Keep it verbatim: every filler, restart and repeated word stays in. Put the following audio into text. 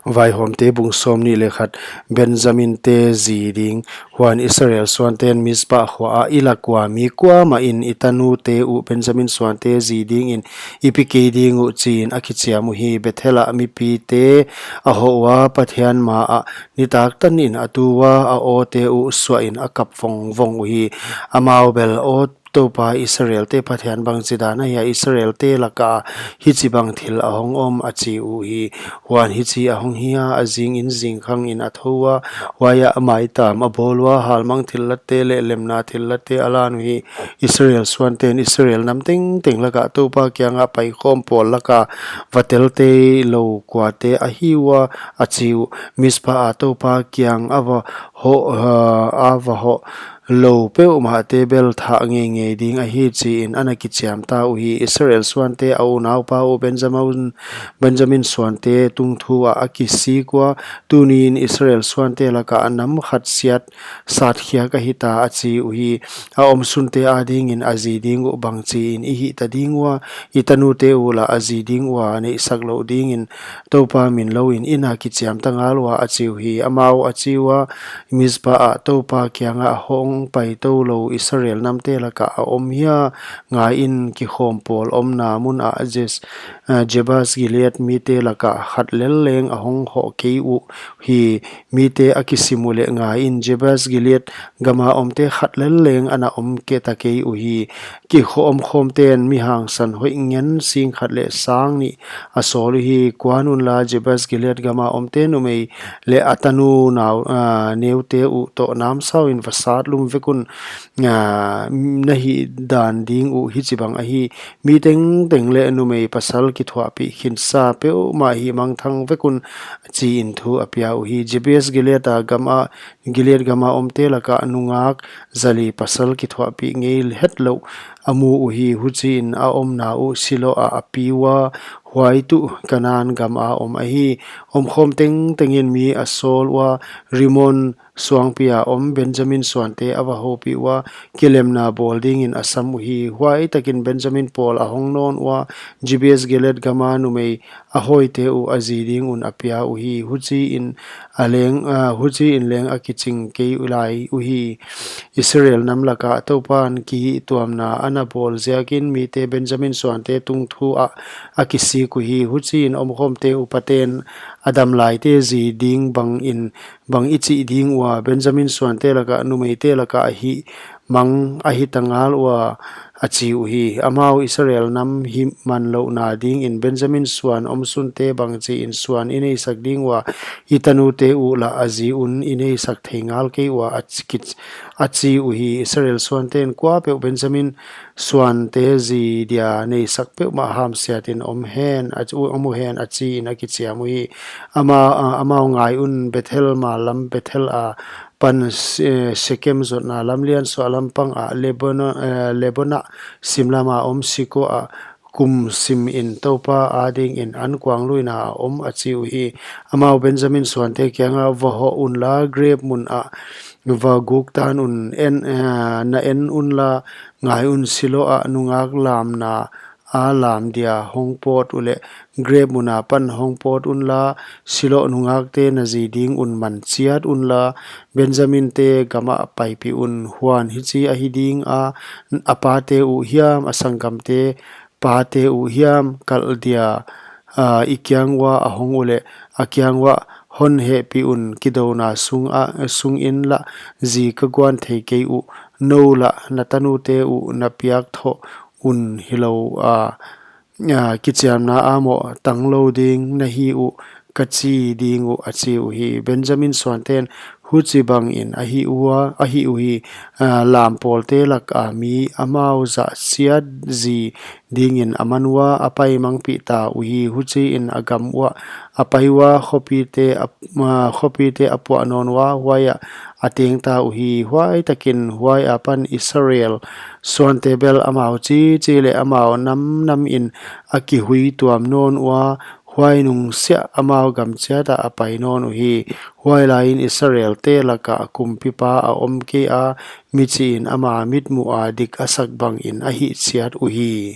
Vaihawmte bung sawmnih leh khat. Benjaminte zi ding. Huan Israel suanten Mizpa khua ah, I lak ua mi kuamah in i tanute uh Benjamin suante zi dingin i pi kei ding uh, chiin a kichiam uhi. Bethel ah mipite a hoh ua, Pathian maah nitak tanin a tu ua, a awte uh suahin a kap vongvong uhi. Amau bel, Aw Toupa, Israelte Pathian, bangchidan ahia Israelte laka hichibang thil a hong om? a chi uhi. Huan hichi a hong hi a, a zingin zingkhangin a thou ua, huaiah maitam a bawl ua, halmang thillatte leh lemna thillatte a lan uhi. Israel suanten Israel nam tengteng laka Toupa kianga paikhawm pawl laka va tel teilou kuate ahi ua? a chi uh. Mizpa ah Toupa kiang a va hoh, a va hoh lou peuhmahte bel thah ngeingei ding ahi, chiin ana kichiam ta uhi. Israel suante a unaupa uh Benjamin, Benjamin suante tungthu ah a kisik ua, Tuniin Israel suante laka nam khat siat satkhiak a hita, a chi uhi. A omsunte adingin a zi ding uh bangchiin i hihta ding ua? I tanute uh lah a zi ding ua neihsak louh dingin Toupa min louin i na kichiam ta ngal ua? a chi uhi. Amau a chi ua, Mizpa ah Toupa kiangah hong pai toulou Israel namte laka a om hia? Ngaiin, kikhawm pawl omna mun ah Jes-, eh, Jabes Gilead mite laka khat lel leng a hong hoh kei uhi. Mite a kisim uleh ngaiin, Jabes Gilead gama omte khat lel leng ana om kei ta kei uhi. Kikhawm omkhawmten mi hangsan hoih ngen sing khat leh sang nih a sawl uhi. Kuan unla, Jabes Gilead gama omte numei leh a tanu nau, ah, neute uh toh namsauin va sat lum vek un, ah, na hihdan ding uh hichibang ahi. Mi tengteng leh numei pasal kithuahpih khinsa peuhmah hih mangthang vek un, chiin thu a pia uhi. Jabes Gilead a gama, Gilead gama omte laka nungak zali pasal kithuahpih ngei hetlouh a mu uhi. Huchiin a omna uh Silo ah a pi ua, huai tuh Kanan gama om ahi. Omkhawm tengtengin mi a sawl ua, Rimon suangpi a om Benjamin suante a va houpih ua, kilemna bawl dingin a sam uhi. Huai takin Benjamin pawl a hong nawn ua, Jabes Gilead gama numei a hawite uh a zi ding un a pia uhi. Huchiin a leng, ah, huchiin leng a kiching kei lai uhi. Israel nam laka Toupan kihihtuamna ana bawl ziakin mite Benjamin suante tungthu ah a kisik uhi. Huchiin omkhawmte upaten a damlaite zi ding bangin bang i chih ding ua? Benjamin suante laka numeite laka hih mang a hita ngal ua? a chi uhi. Amau, Israel nam hihmanlouhna dingin Benjamin suan omsunte bangchiin suan i neisak ding ua? I tanute uh lah a zi un i neisak thei ngal kei ua? a chi, a chi uhi. Israel suanten, Kuapeuh Benjamin suante zi dia neisak peuhmah hamsiatin om hen, a, om uhen, a chiin a kichiam uhi. Ama, a, amau, Ngai un, Bethel mal lam, Bethel apan, eh, Sekem zotna lam liansuah lampang ah, Lebona, eh, Lebona sim lama om Siko ah kum simin Toupa adingin ankuangluina a om, a chi uhi. Amau, Benjamin suante kiangah, Va hoh unla, grep mun ah va guktan un, en, eh, na en unla, ngai un, Silo ah nungak lamna a lam dia hong pawt uleh, grep mun apan hong pawt unla, Silo nungakte na zi ding un man chiat unla, Benjaminte gamah paipih un. Huan hichi ahi dinga, a pate uh hiam, a sanggamte pate uh hiam, kal dia, a, i kiang uah a hong uleh, a kiang uah, Hon hehpih un, kidouna sung a, sungin lah zi ka guan thei kei uh, nou lah na tanute uh na piak thoh un hilou a, a, kichiamna ah moh tanglou ding na hi uh, ka chi ding uh, a chi uhi. Benjamin suanten, Huchibangin a hih ua, a hih uhi, a, lam pawlte laka mi amau zah chiat zi dingin a man ua, a pai mangpih ta uhi. Huchiin a gam uah a pai ua, khopite a, a, khopite a puah nawn ua, huaiah a teng ta uhi. Huai takin huai apan Israel suante bel amau chichi leh amau namnamin a kihui tuam nawn ua, huai nungsiah amau gam chiatah a pai nawn uhi. Huai laiin Israelte laka kumpipa a om kei a, michiin ama mitmuha dik a sak bangin a hih chiat uhi.